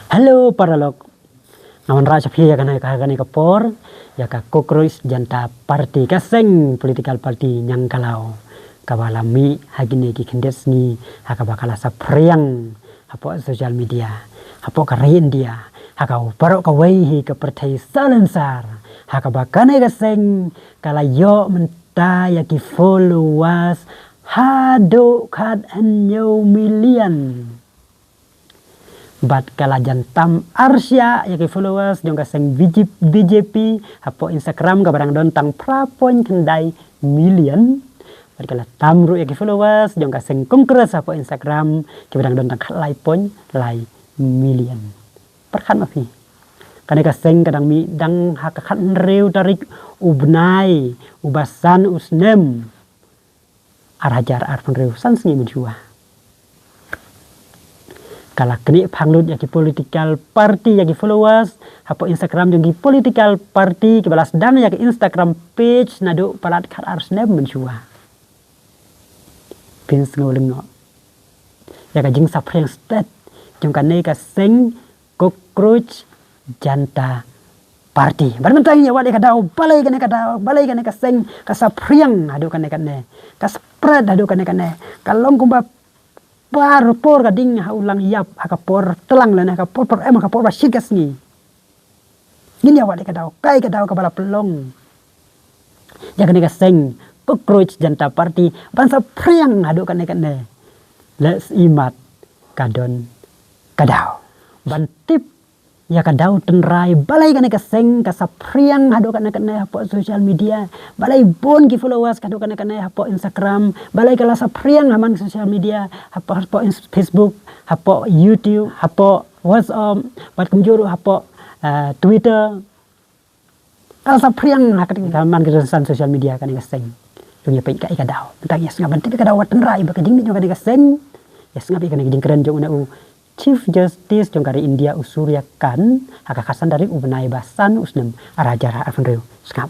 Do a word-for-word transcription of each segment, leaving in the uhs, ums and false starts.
Hello paralok. Nga wanrah sha phi ïa kane ka, kane ka por, ïa ka Cockroach Janta Party, ka seng political party ñiangkhlaw, kaba la mih ha kine ki khyndiat sngi, ha kaba ka la saphriang hapoh social media, hapoh ka ri India, ha ka baroh kawei hi ka pyrthei salonsar, ha kaba kane ka seng ka la ïoh mynta ïa ki followers haduh khathynñiew million. Bad ka la jan tam arshah ïa ki followers jong ka seng B J P, B J P hapoh Instagram, kaba dang don tang phra point khyndai million. Bad ka la tam ruh ïa ki followers jong ka seng Congress hapoh Instagram, kiba dang don tang khatlai point lai million. Pyrkhat ma phi. Kane ka seng ka dang mih dang ha ka khathynriew tarik u bnai uba san u snem ar hajar arphew hynriew, san sngi mynshuwa. Ka la knieh phang lut ïa ki political party, ïa ki followers hapoh Instagram jong ki political party, kiba la sdang ïa ki Instagram page naduh palat khatar snem mynshuwa. Phin sngew lyngngoh ïa ka jingsaphriang stet jong kane ka seng Cockroach Janta Party. Bad mynta ngin ïa wad ïa ka daw balei kane ka daw, balei kane ka seng ka saphriang haduh kane kane, ka spread haduh kane kane, ka long kumba par por ka ding ha u lang ïap, ha ka por tlang lane ha ka por por em, ha ka por ba shit ka sngi. Ngin ïa wad ïa ka daw, kaei ka daw kaba la pynlong ïa kane ka seng Cockroach Janta Party ban saphriang haduh kane kane. Let's imat ka don ka daw ban tip ïa ka daw tynrai, balei kane ka seng ka saphriang haduh kane kane hapoh social media, balei bun ki followers ka haduh kane kane hapoh Instagram, balei ka la saphriang ha man social media, hapoh, hapoh ins-, Facebook, hapoh YouTube, hapoh WhatsApp, bad kumjuh ruh hapoh, eh, Twitter. Ka la saphriang ha ka, ka man ka rynsan social media kane ka seng. Jong ïa peit kaei ka daw. Tang ïa sngap ban tip ïa ka daw wat tynrai ba ka jingmih jong kane ka seng. Ïa sngap ïa kane ka jingkren jong une u Chief Justice jong ka ri India u Surya Kant ha ka khatsan tarik u bnai ba san u snem ar hajar arphew hynriew. Sngap.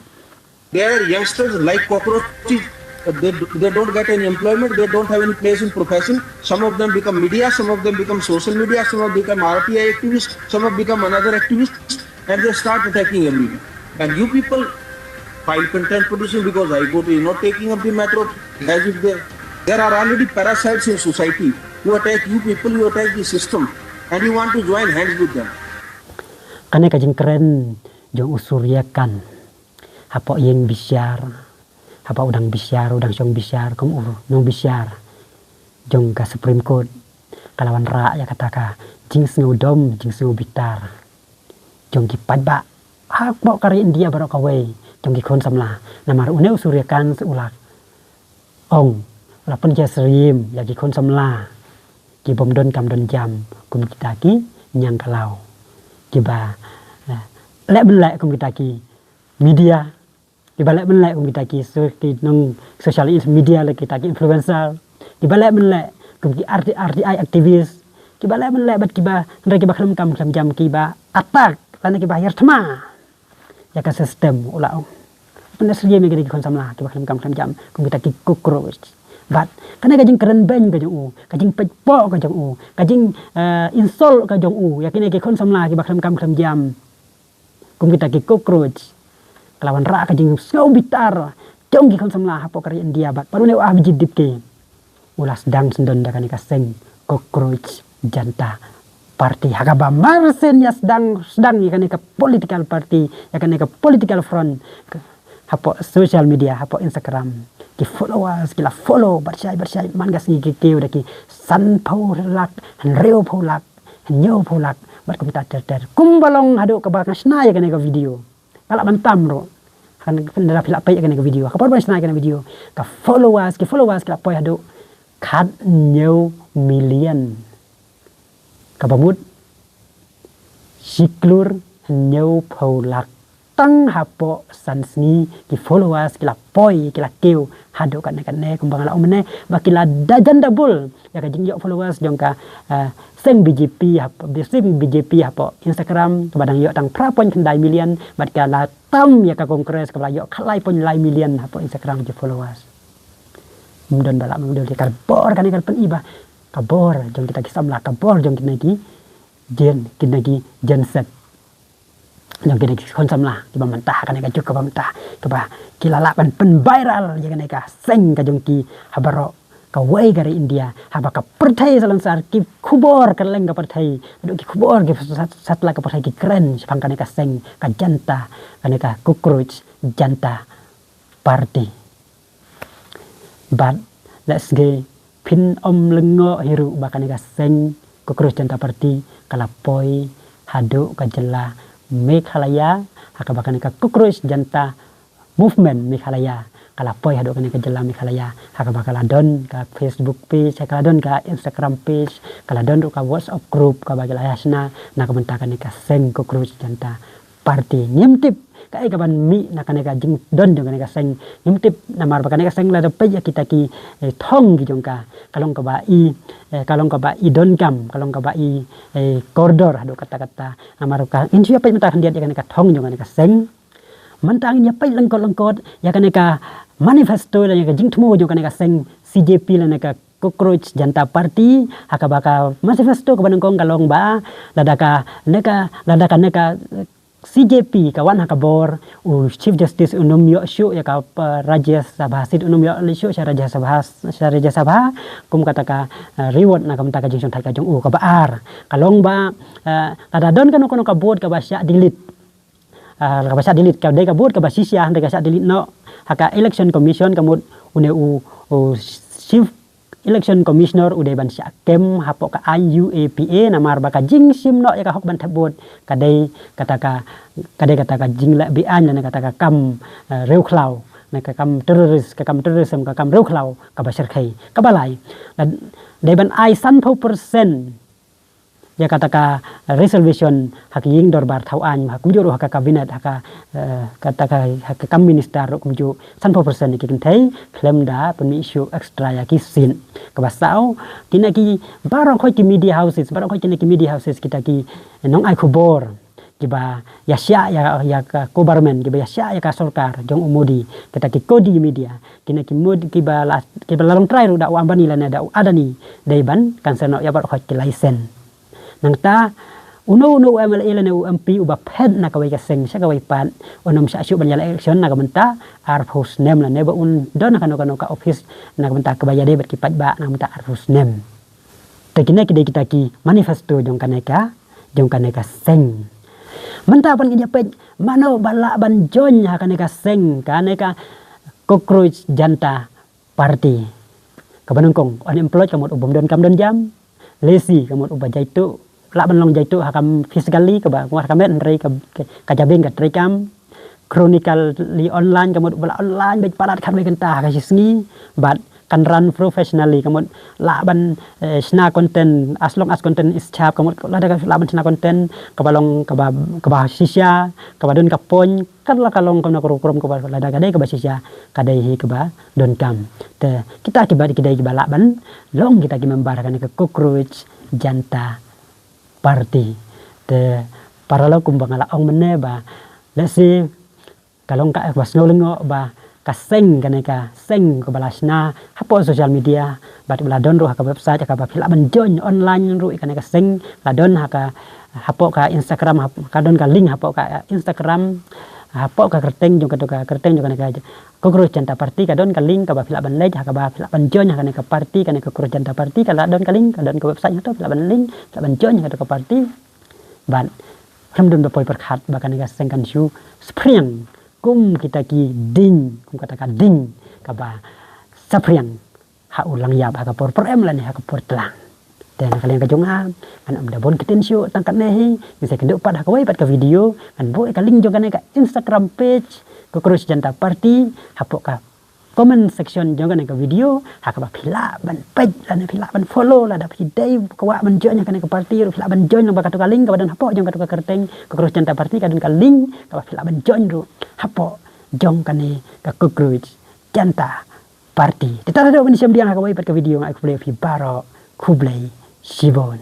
They are youngsters like cockroaches. Uh, They, they don't get any employment. They don't have any place in profession. Some of them become media. Some of them become social media. Some of them become R T I activists. Some have become another activist. And they start attacking everyone. And you people file contempt petition because High Court is not taking up the matter of, as if they, there are already parasites in society who attack you people, who attack the system, and you want to join hands with them. Kane ka jingkren jong u Surya Kant hapoh ïing bishar, hapoh u dang bishar, u dang shong bishar kum u nongbishar jong ka Supreme Court, ka la wanrah ïa kata ka jingsngewdom, jingsngewbitar jong ki paidbah hapoh ka ri India baroh kawei, jong ki khun samla. Namar une u Surya Kant u la ong, u la pynjah syriem ïa ki khun samla ki bym don kam don jam, kum kita ki ñiangkhlaw, kiba, eh, leh mynleh kum kita ki media, kiba leh mynleh kum kita ki so-, ki nong social is-, media, leh kita ki influencer, kiba leh mynleh kum ki R T, R T I activist, kiba leh mynleh bad kiba, hynrei kiba khlem kam khlem jam, kiba attack lane kiba hiar thma ïa ka system, u la ong. Pynjah syriem ïa ki khun samla kiba khlem kam khlem jam, kum kita ki cockroach. Bad kane ka jingkren beiñ ka jong u, ka jingpeit poh ka jong u, ka jing, eh, insult ka jong u ïa kine ki khun samla kiba khlem kam khlem jam, kum kita ki cockroach, ka la wanrah ka jingsngewbitar jong ki khun samla hapoh ka ri India. Bad pat une u Abhijeet Dipke u la sdang syndon da kane ka seng Cockroach Janta Party, ha kaba marsien ïa sdang, sdang ïa kane ka political party, ïa kane ka political front, ka, hapoh social media, hapoh Instagram. Ki followers ki la follow bad shai bad shai, man ka sngi ki kiew da ki sanphew lak, hynriewphew lak, hynñiewphew lak, bad kumta ter ter. Kumba long haduh kaba nga shna ïa kane ka video, ka la ban tam ruh. Kan, kan da phi la peit ïa kane ka video, ka por ban shna ïa kane ka video, ka followers, ki followers ki la poi haduh khathynñiew million, kaba mut shi klur hynñiewphew lak. Tang hapoh san sngi ki followers ki la poi, ki la kiew haduh katne katne, kumba nga la ong mynne ba ki la da jan double ïa ka jingïoh followers jong ka, eh, seng B J P hap-, seng B J P hapoh Instagram, kaba dang ïoh tang phra point khyndai million, bad ka la tam ïa ka Congress kaba la ïoh khatlai point lai million hapoh Instagram ki followers. Ym don ba lah mynta ka bor kane ka pyn-i ba ka bor jong kita ki samla, ka bor jong kine ki Gen, kine ki Gen Z. Jong kine ki khun samla kiba mynta ha kane ka juk kaba mynta, kiba ki la lah ban pynviral ïa kane ka seng ka jong ki ha baroh kawei ka ri India, haba ka pyrthei salonsar, ki khubor kylleng ka pyrthei, haduh ki khubor ki sat-, satlak ka pyrthei ki kren shaphang kane ka seng ka Janta, kane ka Cockroach Janta Party. Bad lehse phin ym lyngngoh hi ruh ba kane ka seng Cockroach Janta Party ka la poi haduh ka jylla Meghalaya, ha kaba kane ka Cockroach Janta Movement Meghalaya ka la poi haduh kane ka jylla Meghalaya, ha kaba ka la don ka Facebook page, ka la don ka Instagram page, ka la don ruh ka WhatsApp group kaba ki la ïa shna na ka bynta kane ka seng Cockroach Janta Party. Ngim tip kaei kaban mih na kane ka jingdon jong kane ka seng. Ngim tip namar ba kane ka seng lada peit ïa kita ki, eh, thong ki jong ka, ka long kaba i, eh, ka long kaba i donkam, ka long kaba i, eh, kordor haduh katta katta. Namar ka, ngin shu ïa peit mynta khyndiat ïa kane ka thong jong kane ka seng. Mynta ngin ïa peit lyngkot lyngkot ïa kane ka manifesto lane ka jingthmu jong kane ka seng C J P lane ka Cockroach Janta Party, ha kaba ka manifesto kaba nyngkong ka long ba lada kane ka, lada kane ka C J P ka wan ha ka bor, u Chief Justice un ym ïoh shuh ïa ka, eh, Rajya Sabha seat, un ym ïoh shuh sha Rajya Sabha, sha Rajya Sabha kum kata ka, eh, reward na ka bynta ka jingshongthait ka jong u. Kaba ar ka long ba, eh, lada don kano kano ka vote kaba shah delete, ah, kaba shah delete, ka dei ka vote kaba shisha, hynrei ka shah delete noh, ha ka Election Commission ka mut une u, u Chief Election Commissioner u dei ban shah kem hapoh ka aiñ U A P A, namar ba ka jingshim noh ïa ka hok ban thep vote ka dei kata ka, ka dei kata ka jingleh be-aiñ lane kata ka kam, eh, riewkhlaw, ne ka kam terrorist, ka kam terrorism, ka kam riewkhlaw kaba shyrkhei. Kaba lai, dei ban ai sanphew percent ïa kata ka reservation ha ka ïing dorbar thaw aiñ, ha kumjuh ruh ha ka cabinet, ha ka, eh, kata ka, ha ka kam minister ruh kumjuh, sanphew percent ïa ki kynthei, khlem da pynmih shuh extra ïa ki seat. Kaba saw, kine ki baroh khoit ki media houses, baroh khoit kine ki media houses, kita ki nongai khubor kiba ïa shah ïa, ïa ka government, kiba ïa shah ïa ka sorkar jong u Modi, kita ki Kodi Media, kine ki Modi, kiba la, kiba la long trai ruh da u Ambani lane da u Adani, dei ban cancel noh ïa baroh khoit ki license. Nangta uno uno u M L A lane u M P uba phet na kawei ka seng sha kawei pat, un ym shah shuh ban ïaleh election na ka bynta arphew snem lane ba un don ha kano kano ka office na ka bynta kaba ïadei bad ki paidbah na ka bynta arphew snem. Te kine ki dei kita ki manifesto jong kane ka, jong kane ka seng. Mynta ban ngin ïa peit mano ba lah ban join ha kane ka seng, kane ka Cockroach Janta Party. Kaba nyngkong, unemployed ka mut u bym don kam don jam. Lazy ka mut uba jaituh, lah ban long jaituh ha kam physically kaba, kaba ha ka met, hynrei ka, ka, ka jabieng ka treikam. Chronically online ka mut uba la online bad palat khatwei kynta ha ka shi sngi. Bad kan run professionally ka mut lah ban, eh, shna content, as long as content is sharp, ka mut lada ka lah ban shna content kaba long kaba, kaba shisha, kaba don ka point, kan la ka long kano ka rukom kaba lada ka dei kaba shisha, ka dei hi kaba donkam. Te kita kiba, ki dei kiba lah ban long kita ki member ha kane ka Cockroach Janta Party. Te paralok, kumba nga la ong mynne ba lehse ka long kaba sngew lyngngoh ba ka seng, kane ka seng kaba la shna hapoh social media, bad ba la don ruh ha ka website, ha kaba phi lah ban join online ruh ïa kane ka seng, la don ha ka, hapoh ka Instagram, hap-, ka don ka link hapoh ka Instagram, hapoh ka kyrteng jong kato ka, kyrteng jong kane ka Cockroach Janta Party, ka don ka link kaba phi lah ban leit, ha kaba phi lah ban join ha kane ka party, kane ka Cockroach Janta Party, ka la don ka link, ka don ka website hato, phi lah ban link, phi lah ban join ha kato ka party. Bad khlem don ba poi pyrkhat ba kane ka seng kan shu saphriang kum kita ki dieng, kum kata ka dieng kaba saphriang ha u langïap, ha ka por pyrem lane ha ka por tlang. Te na ka liang ka jong nga, ngan ym da bun ktien shuh tang katne hi, ngin sa ïakynduh pat ha kawei pat ka video, ngan buh ïa ka link jong kane ka Instagram page Cockroach Janta Party hapoh ka comment section jong kane ka video, ha kaba phi lah ban peit lane phi lah ban follow, lada phi dei kwah ban join ha kane ka party ruh phi lah ban join lyngba kato ka link kaba don hapoh jong kato ka kyrteng Cockroach Janta Party, ka don ka link kaba phi lah ban join ruh hapoh jong kane ka Cockroach Janta Party. Te tang haduh ban ïashem biang ha kawei pat ka video, nga ai khublei ïa phi baroh, khublei shibun.